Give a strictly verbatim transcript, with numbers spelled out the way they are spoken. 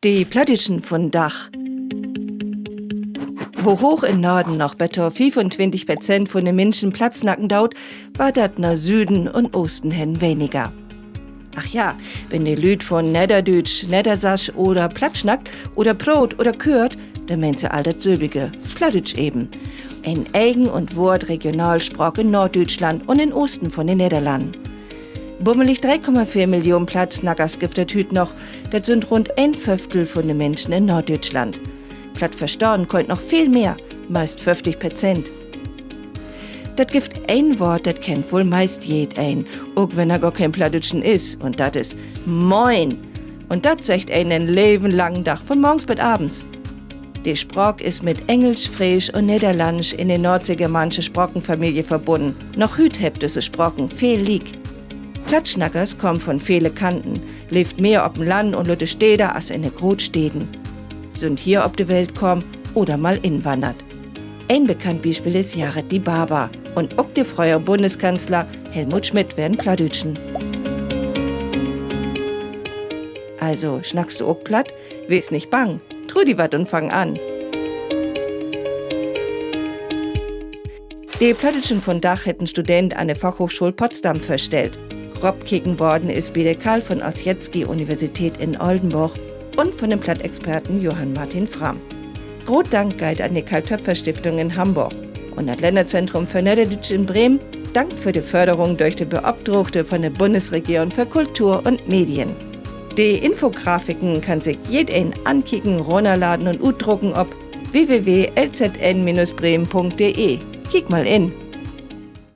De Plattdüütschen vundaag. Wo hooch in Norden noch bet to fiefuntwintig Perzent vun de Minschen Platt snacken doot, warrt dat na Süden un Oosten hen weniger. Ach ja, wenn de Lüüd vun Nedderdüütsch, Neddersass oder Platt snackt oder proot oder köört, denn meent se all dat sülvige: Plattdüütsch even. En egen un wohrt Regionalspraak in Noorddüütschland un in Oosten vun de Nedderlannen. Bummelig dree Komma veer Millionen Plattsnackers gifft dat hüüt noch. Dat sünd rund een Föfftel vun de Minschen in Noorddüütschland. Platt verstahn köönt noch veel mehr, meist föfftig Perzent. Dat gifft een Woort, dat kennt woll meist jedeen, ok wenn he gor keen Plattdüütschen is, un dat is: Moin! Un dat seggt een den leven langen Dag, vun morgens bet avends. De Spraak is mit Engelsch, Freesch un Nedderlandsch in de noordseegermaansche Sprakenfamilie verbunnen. Noch hüüt hebbt düsse Spraken veel liek. Plattsnackers kaamt vun vele Kanten, leevt mehr op 'n Land un lütte Städer as in de Grootsteden, sünd hier op de Welt kamen oder mal inwannert. Een bekannt Bispeel is Yared Dibaba, un ok de fröhere Bunneskanzler Helmut Schmidt weer en Plattdüütschen. Also, snackst du ok Platt? Wees nich bang, troo di wat un fang an. De Plattdüütschen vundaag hett en Student an de Fachhoochschool Potsdam vörstellt. Ropkeken worrn is bi de Carl von Ossietzky Universität in Oldenborg un vun den Plattexperten Johann Martin Frahm. Groot Dank geiht an de Carl-Toepfer-Stiftung in Hamborg un dat Lännerzentrum för Nedderdüütsch in Bremen dankt för de Förderung dörch de Beopdraagte vun de Bunnesregeren för Kultur un Medien. De Infografiken kann sik jedeen ankieken, runnerladen un utdrucken op w w w l z n bremen punkt d e. Kiek mal in!